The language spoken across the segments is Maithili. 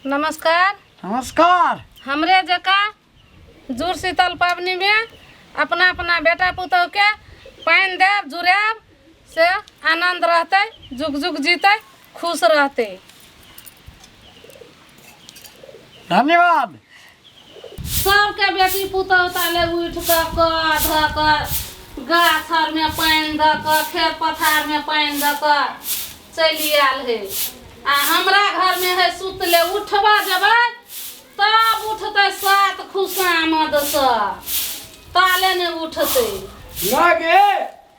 नमस्कार। नमस्कार। हमरे जकाँ जुड़ शीतल पबनीमे अपना अपना बेटा पुतोहके पानि देब, जुड़ायब, से आनन्द रहतै, जुग जुग जीतै, खुश रहतै। धन्यवाद। सबके बेटी पुतोह ताले उठि कऽ कऽ धऽ कऽ गाछ आरमे पानि दऽ कऽ, खेत पथारमे पानि दऽ कऽ चलि आयल है, आ हमरा घरमे है सुतले। उठबऽ जेबै तब उठतै सात खुशामदसँ, ताले नहि उठतै। ना गे।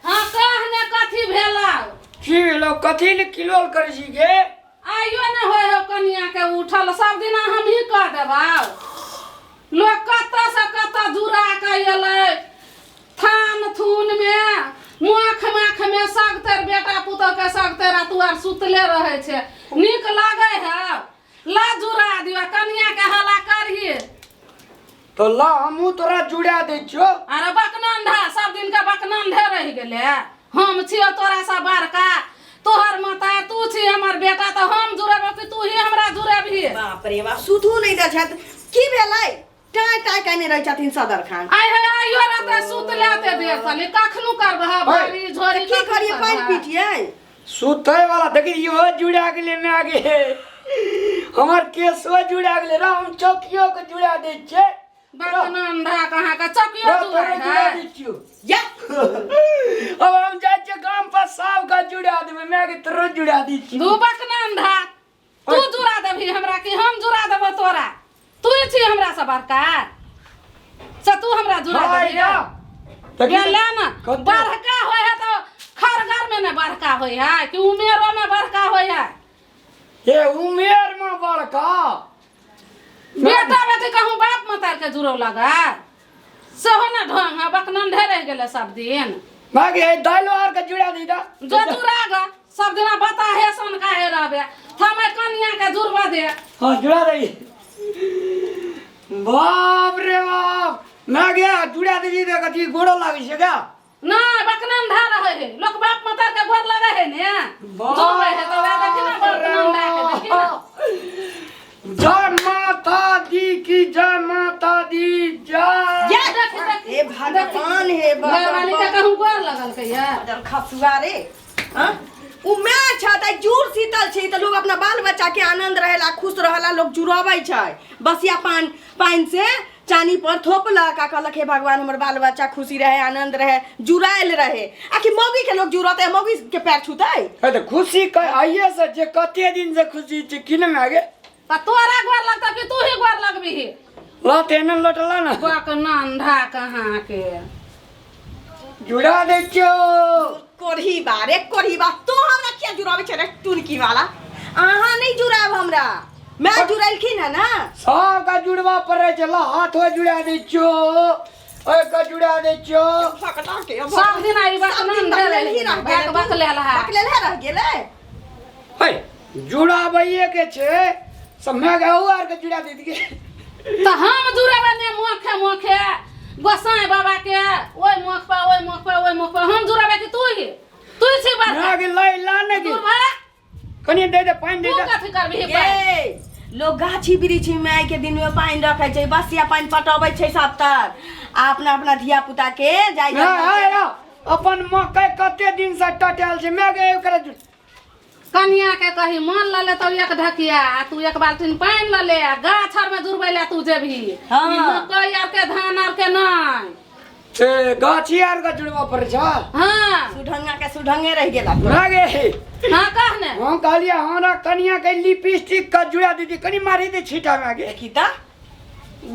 हाँ, कह ने, कथी भेलौ? की भेलौ? कथी ले किलोल करै छी गे? आइयो ने होइ हो कनिया के उठल, सब दिना हमही कह देबौ। लोक कतऽ से कतऽ जुड़ा के एलै, थान थून में मुख माख में सगतर बेटा पुतोह के सगतर, आ तू आर सुतले रहै छै, नीक लागै है? ला जुड़ा दियो कनिया के, हला करही। तो ला, हमहूँ तोरा जुड़ा दै छियो। अरे बकनंधा, सब दिन के बकनंधे रहि गेले। हम छियो तोरा से बड़का, तोहर माता, तू छी हमर बेटा, तऽ हम जुड़ेबो कि तू ही हमरा जुड़ेबही? बाप रे बाप, सुधू नहि दै छथि। की भेलै? टाँय टाँय कयने रहै छथिन सदर खान। आइ हे, आइयो रहते सुतले ते देर तली, कखनो करबह भारी झोरी। की करियै? पानि पीटियै? सुतै वाला देखी, इहो जुड़ा गेलै। माय गे, हमर केशो जुड़ा गेलै। राम चौकियो के जुड़ा दै छियै। बकनंधा कहाँ के चौकियो रा, जुड़ा तोरो जुड़ा है दै छियौ। या। अब हम जाइ छियै गाम पर, सब के जुड़ा देबै। माय गे, तोरो जुड़ा दै छियौ। दू बकनंधा, तू जुड़ा देबही हमरा कि हम जुड़ा देबो तोरा? तू ही छी हमरा से बड़का, से तू हमरा जुड़ा हाँ, देबही? या। देखी, गेले ना। कते- बड़का होय है तो खरगर में ने बड़का होय है कि उमेरो में बड़का होय है? हे, उमेर में बड़का। बेटा बेटी कहूँ बाप मतार के जुड़ो लगा, सेहो ने ढंग है, बकनंधे रहि गेलै सब दिन। मागे, दाइलो आर के जुड़ा दी दा। जो जुड़ा गा, सब दिना बता हे सन काहे रहबे, थमे कनिया के जुड़बा दे। हाँ, जुड़ा दे। बाप रे बाप, मागे, जुड़ा दे दे, कथी गोड़ो लागै छै का? नहीं, बकनंधा रहे है लोक, बाप माता के गोर लगे है ने, जुड़बे है तो वएह देखी ना, बकनंधा के देखी ना। जय माता दी की जय माता दी जय। या। देखी, देखी। हे भगवान, हे घरवाली के भगवान। कहूँ गोर लगल के ये खसुआ रे, हाँ? उ my छै तऽ जुड़ शीतल छै तऽ लोग अपना बाल बच्चा के आनंद रहेला, खुश रहेला, लोग जुड़ाबै छै। बसिया पान पानि से चानी पर थोपलक आ कहलक, हे भगवान, हमर बाल बच्चा खुशी रहे, आनंद रहे, जुड़ायल रहे। आखिर मौगी के लोग जुड़ते, मौगी के पैर छूतै? हे तऽ खुशी आइए से जे कते दिन से खुशी छै कि ने मागे? तऽ तोरा गोर लगतौ कि तू ही गोर लगबिही? लत एना लौटला ना। बकनंधा कहाँ के। जुड़ा दै छियौ। कोढ़ी बा रे, कोढ़ी बा, तू हमरा किया जुड़ाबै छै रे टुनकी वाला? अहाँ नहि जुड़ायब हमरा, मैं जुड़ेलखिन है ना। सबके जुड़वा पड़ै छै। ला, हाथो जुड़ा दै छियौ, ओहिके जुड़ा दै छियौ। फकटा के सब दिन आई बकनंधे रहि ही रह बक बक लेल है। बकलेल है, रह गेलै। है, जुड़ाबैये के छै सब। मैं गहू आर के जुड़ा दे दिए। तऽ हम जुड़ेबै ने मोखे मोखे गोसाई बाबा के, ओहि मोख पर, ओहि मोख पर, ओहि मोख पर हम जुड़ेबै कि तू ही? तू ही छी बड़का। ना गे, लै ला ने गे। दूर भा। कनी दे दे, पानि दे तू दे। कथी करबिही पानि? ये लोग गाछी वृक्षी में आइ के दिन में पानि रखै छै, बसिया पानि पटबै छै सब तर आ अपना अपना धिया पुता के जाइ। ना है या, अपन मकई कते दिन से टटेल छै। मैं गे, ओकरा कनिया के कही मन लऽ लेतौ एक ढकिया आ तू एक बाल्टीन पानि लऽ ले आ गाछ आर में जुड़बै लए तू जेबही। हाँ। ई मकई आर के, धान आर के नहि। ए, गाछी आर के जुड़वा पड़ै छै। हाँ। सुढंगा के सुढंगे रहि गेला। ना गे। हाँ, कह ने। हम कहलियै हमरा कनिया के लिपस्टिक के जुड़ा दीदी, कनी मारी दे छीटा में गे। देखी तऽ।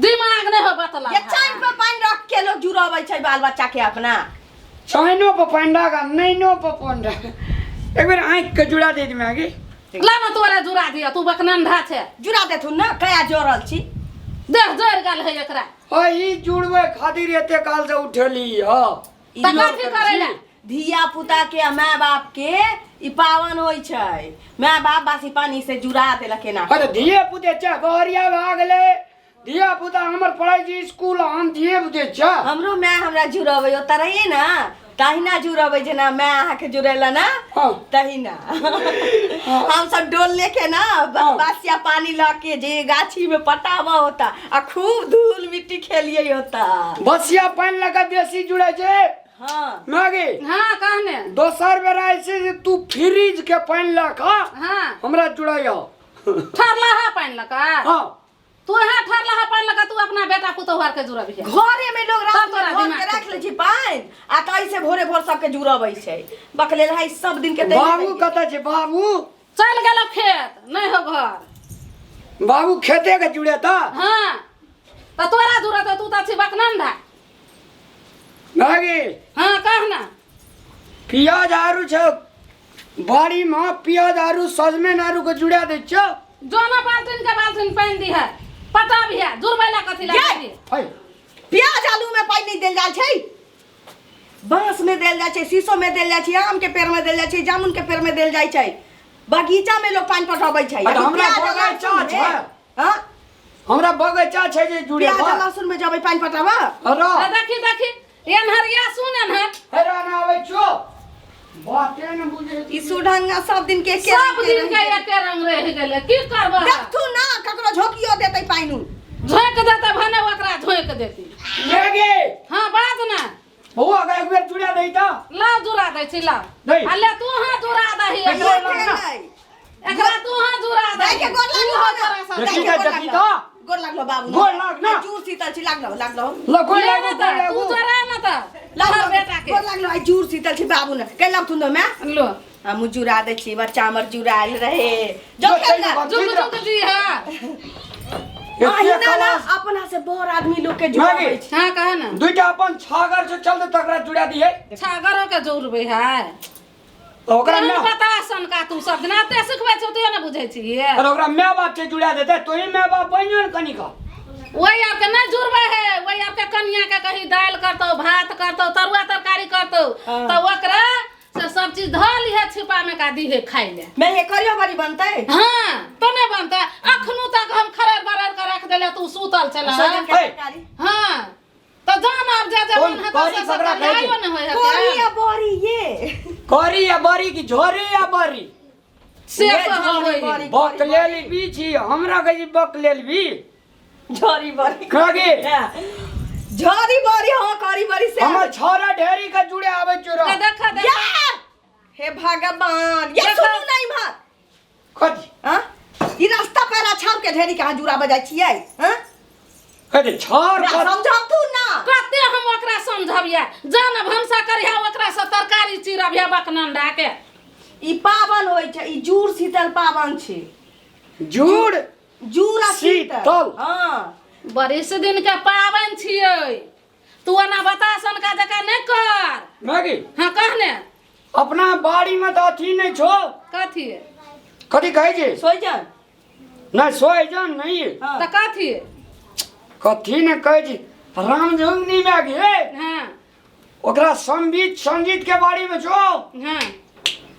दिमाग नहि हो बतला। ये चाइन पर पानि रख के लोग जुड़ाबै छै बाल बच्चा के अपना। चाइनो पर पानि राख आ नैनो पर पानि राख, एक बेर आँखि के जुड़ा दे दी मागी। ला ना, तोरा जुड़ा दिया, तू बकनंधा छै। जुड़ा देथुन ना, कया जोड़ल छी। देह जरि गेल है एकरा। हाँ, ई जुड़बै खातिर एते काल से उठेली ह। ई तऽ कथी करै लए? धिया पुता के आ माय बाप के ई पावन होइ छै। माय बाप बासी पानी से जुड़ा देलक एना। अरे, धिये पुते छै, बहरिया भए गेलै। धिया पुता हमर पढ़ै छै स्कूल, हम धिये पुते छै। हमरो माय हमरा जुड़बै ओतऽ रहियै ने। तहिना जुड़बै जेना माय अहाँके जुड़ेला ना। हाँ। तहिना हम सब डोल लेके ना हाँ। बासिया पानी लऽ के जे गाछी में पटावा होता आ खूब धूल मिट्टी खेलिए होता। बसिया पानि लगा बेसी जुड़ै छै। हाँ। मागे। हाँ, कहने। दोसर बेरा ऐसे जे तू फ्रिज के पानि लऽ कऽ हाँ। हमरा जुड़ैया। ठरलहा पानि लऽ कऽ? हाँ। तू यहाँ ठरलहा पानि लऽ कऽ तू अपना बेटा पुतोहु आर के जुड़बिहे? घरे में लोग रात तब तोरा में भर दिमाग के राख ले छी पानि आ तऽ ऐसे भोरे भोर सबके जुड़बै छै। बकलेल है सब दिन के तैने बाबू रहियै। कतऽ छै बाबू? चलि गेल खेत, नहि हो घर। बाबू खेते के जुड़ेता? हाँ, तऽ तोरा जुड़त? तू तऽ छी बकनंदा। मागे। हाँ, कह ना। पियाज आरू छै बाड़ी में, पियाज आरू सजमैन आरू के जुड़ा दै छियौ। जोना बाल्टीन के बाल्टीन पानि दिहे, पटाबिहे, जुड़बै ला कथी ला? ये! दिहे? है। प्याज आलू में पानि नहि देल जाइ छै, बांस में देल जाइ छै, शीशो में देल जाइ छै, आम के पेड़ में देल जाइ छै, जामुन के पेड़ में देल जाइ छै, बगीचा में लोग पानि पटबै छै। अरे हमरा प्याज आ बगीचा लहसुन छै। में, हाँ? हमरा बगीचा छै जे जुड़े। प्याज आ लहसुन में जबै पानि पटाबऽ। अरे। आ देखी देखी, एन्हर या सुन एन्हर। हे राना आबै छौ, बाते ने बुझै। ई सुढंगा सब दिन के एके सब रंग के दिन के रहि गेलै। एके रंग रहि गेलै, की करबह? देखथु ना, ककरो झोकियो देतै पानि। झोंकि देतै भने, ओकरा झोंकि देती। गे। हाँ, बाज ना। बौआ के एक बेर जुड़ा दै तऽ। लाउ, जुड़ा दै छी, लाउ। दै। आ ले, तू हाँ जुड़ा दही देखियौ, एकरा। ना। नहि। एकरा तू हाँ जुड़ा दही। दाइ के गोर लागलो इहो ना। तोरा सब। देखी दाइ के तऽ, गोर देखी लागलो। तऽ। गोर लागलो बाबू। गोर लाग ना। चूर शीतल छी, लागलो लागलो। ल गोर ले लागू। ने गोर तऽ, तू लागू। जोड़ा ने तऽ लागलो। तोहर बेटा के गोर लागलो। आइ चूर शीतल छी बाबू ने के लगथुन तो मैं। लो। हम जुड़ा दै छी, बच्चा हमर जुड़ायल रहे जो जो खेल ना। चलि जुग जुग जी। हाँ। एते अहिना ना। कलास। अपना से बड़ आदमी लोग के जुड़ाबै मागे। छै। हाँ, कह ना। दुईटा अपन छागर से चलते तकरा जुड़ा दिए। छागरो के जोड़बै है? ओकरा केहन my पता सनका तू सब दिना एते सिखबै छौ, तू ने बुझै छियै। अरे ओकरा my बाप छै, जुड़ा देते। तोही my बाप बनियो ने कनिका। ओहि आरके नहि जुड़बै है। ओहि आरके कनिया के कही दालि करतौ, भात करतौ, तरुआ तरकारी करतौ, हाँ। तऽ ओकरा से सब चीज धऽ लिहे छिपा में का दिहे खाइ ले। मैं ये करियो बड़ी बनतै। हाँ, तो नहि बनतै? अखनो तक हम खड़र बड़र के रख देले, तू सुतल छल। सजन के है। तरकारी। हाँ, तऽ जान आब जे जे कोन मन हेतौ करी से सब ककरा कहै छै? करियो ने होइ करी हेतै। या बड़ी ये करी या बरी की झोरी या बरी? से ये कहल झोरी होइ। बड़ी। बक लेल भी छी, हमरा कहै छी बक लेल भी। झोरी बड़ी। कागे? झोरी बड़ी, हाँ, करी बड़ी से। हमर छौरा ढेरी के जुड़े आबै छौ। तऽ देख देख। या हे भगवान, ये देखो। सुनू नहीं इम्हर। कथी? हाँ, ई रास्ता पर छाव के ढेरी कहाँ जुड़ा बजाय छियै? हाँ। कथी छौर? समझबथु ना। कते हम ओकरा समझबियै? जान भनसा करिहे, ओकरा से तरकारी चिरबिहे बकनंडा के। ई पावन होइ छै, ई जूड़ शीतल पावन छै। जुड़ जूड़ आ शीतल। शीतल। हाँ। बरिस दिन के पाबनि छियै, तू ओना बता सनका जकाँ नहि कर। मैगी। हाँ, कह ने। अपना बाड़ी में तऽ अथी नहि छौ। कथी? कथी कहै छै? सोइजन। नहि, सोहजन नहीं। हाँ। तऽ कथी? कथी ने कहै छै, रामझुंगनी मैगी। हाँ। ओकरा संगीत संगीत के बाड़ी में छौ। हाँ।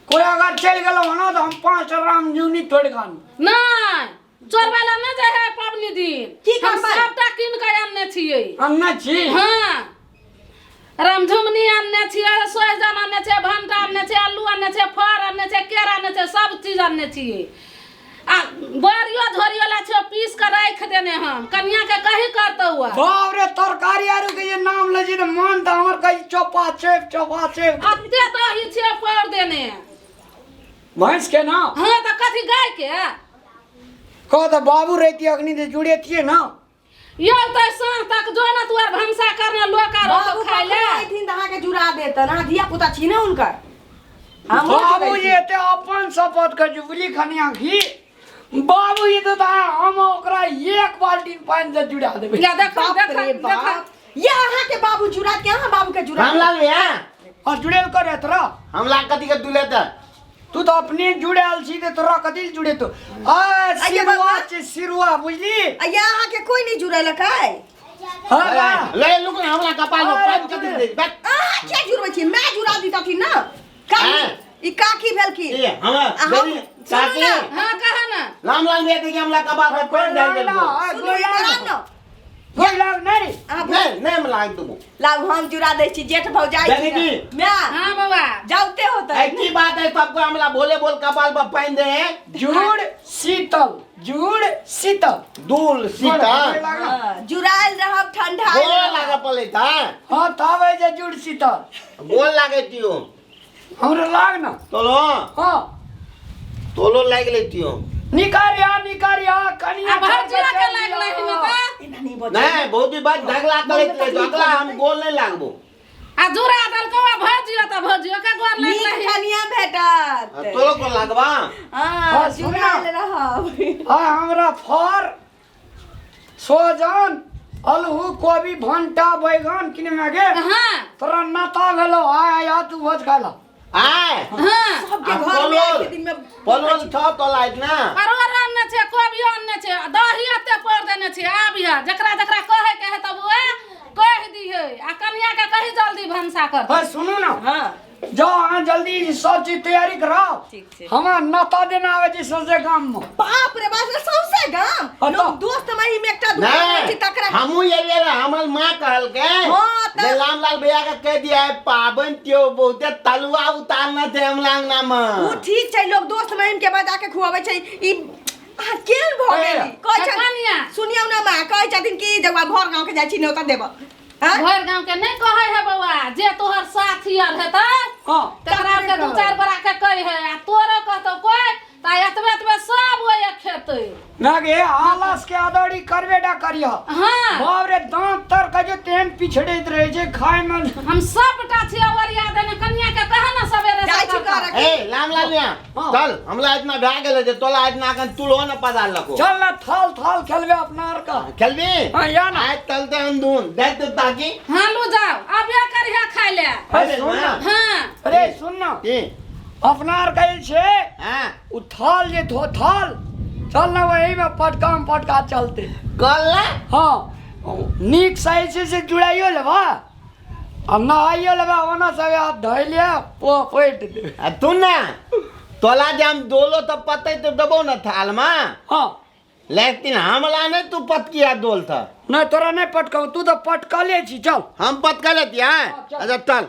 कोई अगर चलि गेलौ ना तऽ हम 5 टा रामझुंगनी तोड़ि कऽ आनब। नहि, चोरबै लए नहि जाइ है पाबनि दिन। की हम करबै? सबटा कीन कऽ आनने छियै। अनने छी? हाँ, रामझुमनी आनने छियै, सोहजन आनने छियै, भंटा आनने छियै, आलू आनने छियै, फर आनने छियै, केरा आनने छियै, सब चीज आनने छियै। आ बड़ियो झोरियो ला छियै, पीस कऽ राखि देने हम। कनिया के कही करतौ आ। बाप रे, तरकारी आरू के जे नाम लै छी तऽ मन तऽ हमर कहै छै चोपा चेप चोपा चेप। अते दही छियै पौर देने। भैंस के ना? हाँ, तऽ कथी गाय के? कह तऽ बाबू रहितियै अखनी तऽ जुड़ेतियै ना। यौ, तऽ साँझ तक जो ना तू आर भनसा करना, लोक आर बाबू खाइ ले। कखनो अयथिन तऽ अहाँके जुड़ा देतन। अहाँ धिया पुता छी ने हुनकर, हमहूँ बाबू जुड़ै जी छी। एते अपन शपथ के जुबली खनिया घी बाबू जी तऽ हम ओकरा एक बाल्टी पानि से जुड़ा देबै। या देखो। बाप देखो। रे देखो। बाप, ये अहाँके बाबू जुड़ा के अहाँ बाबू के जुड़ा। रामलाल भैया। और जुड़ेल करे तोरा? हमला कथी के दुले त? तू तऽ अपने जुड़ायल छी तऽ तोरा कथी ले जुड़ेतो आ? आइए सिरुआ बाबा। छै सिरुआ, बुझली? आ ये अहाँके कोई नहीं जुड़ेलक है? हाँ बा। ले लुक ना, हमला कपाल में अरे पानि कथी जुड़े। दे बैठ। अहाँ किया जुड़बै छी? मैं जुड़ा दितथिन ना काकी। हाँ। ई काकी भेलखिन। ए हमरा आ हम देखी, सुनू काकी। ना। हाँ, कहा ना। रामलाल भैया देखी, हमला कपाल में पानि डाल देलको। आ, सुनू गोला इधर आउ ना। गोर लाग नहि रे। अहाँ नहीं नहीं हम लाग देबो। लाउ हम जुड़ा दै छी जेठ भौजाई देखी छी ने। जी। माय हाँ बौआ जाउते होतै। ऐ की बात है सबको हमला बोले बोल कपाल पर पानी दे हैं। जुड़ शीतल जुड़ शीतल दूल सीता गोर लाग ना। हाँ, जुड़ायल रहब ठंडा गोल लागे पड़े था। हाँ तब है जे जुड़ शीतल। गोल लागे तियो। हमरो लाग ना। तोलो। हाँ तोलो लाग लेतियो। निकारिया निकारिया कनिया आ भर जुड़ा के चल लाग लिया। लही में तऽ एना नहीं बजै। नहीं बहुत ही बात झगड़ा करे झगड़ा हम गोल नहीं लागबो। आ जुड़ा देलकौ आ भजियो तऽ भजियो के गोर लाग नीक लही। कनिया भेटत। तोलो को लागबा। हाँ हाँ, सुन ना। जुड़ायल रहब। हाँ हमरा फर सोजन अलहू कोबी भंटा बैगन किने में गे। हाँ तोरा नाता भेलो आय आय तू भोज खाला। आय हाँ सबके आ घर में पलोल एक दिन में पलोल छ तोला इतना। परोर आनने छै कोबी आनने छै दही एते पौर देने छै आबिह जकरा जकरा कहै के है तब उएह कहि दिहे आ कनिया के कही जल्दी भनसा कर। हाँ सुनू ना। हाँ जाओ अहाँ जल्दी सब चीज तैयारी कराओ। ठीक छै। हमरा नाता देना आवे छै सौंसे गाम में। बाप रे बाप रे सौंसे गाम। हाँ, लोग तो। दोस्त माही में एकटा दुकान नहीं छै तकरा। हमहू एलियै रहे हमर माँ कहलकै हाँ, तऽ- जे रामलाल भैया के कह दिया है पाबनि त्यो बहुते तलुआ उतारना छै हमरा अंगना में। उ ठीक छै लोग दोस्त महिम के बजा के खुआबै छै ई अहाँ केहन भऽ ए, गेली कहै छथिन कनिया। सुनियौ ना माँ कहै छथिन कि जब भर गाँव के जाइ छी न्योता देबऽ। हाँ? भरि गाँव के नहीं कहै है बौआ जे तोहर साथी आर हेतै हाँ तकरा के दू चारि गोरा के कहि है आ तोरो कहतौ कोइ तऽ एतबे एतबे सब ओए खेतै। ना गे आलस के अदौड़ी करबे डा करिह। हाँ बाप रे दांत तर के जे तेहन पिछड़ैत रहे छै खाय में। हम सबटा छियै ओरिया देने कनिया के कह ना सवेरे से जाइ छी करतौ। करऽ के। ए रामलाल मियां हाँ। चल हमला इतना भए गेलै जे तोला इतना अखन तुलो न पदार लको। चल ना थाल थाल खेलबे अपना आर का। खेलबी? हाँ, या ना। आज चलते हम दून देख तू ताकि। हाँ लू जाओ अबे करिहे खाय ले। अरे सुन ना। हाँ अरे सुन ना। की? अपना आर कहै छै हाँ उ थाल जे धो थाल चल ना वही में पटका में पटका चलते। कल ना? हाँ नीक सही छै से जुड़ाइयो लेबा आ नहाइयो लेबा ओना सब हाथ धोइ लिअ पो पोटि दे। आ तू ना तोला जे हम दोलो तऽ पतै तऽ देबो ना थाल में। हाँ लेकिन हमला नहीं तू पटकिया दोल था। नहीं तोरा नहीं पटकाऊ तू तो पटकले छी चल। हम पटकले छी, हाँ? हाँ, चल। अच्छा चल।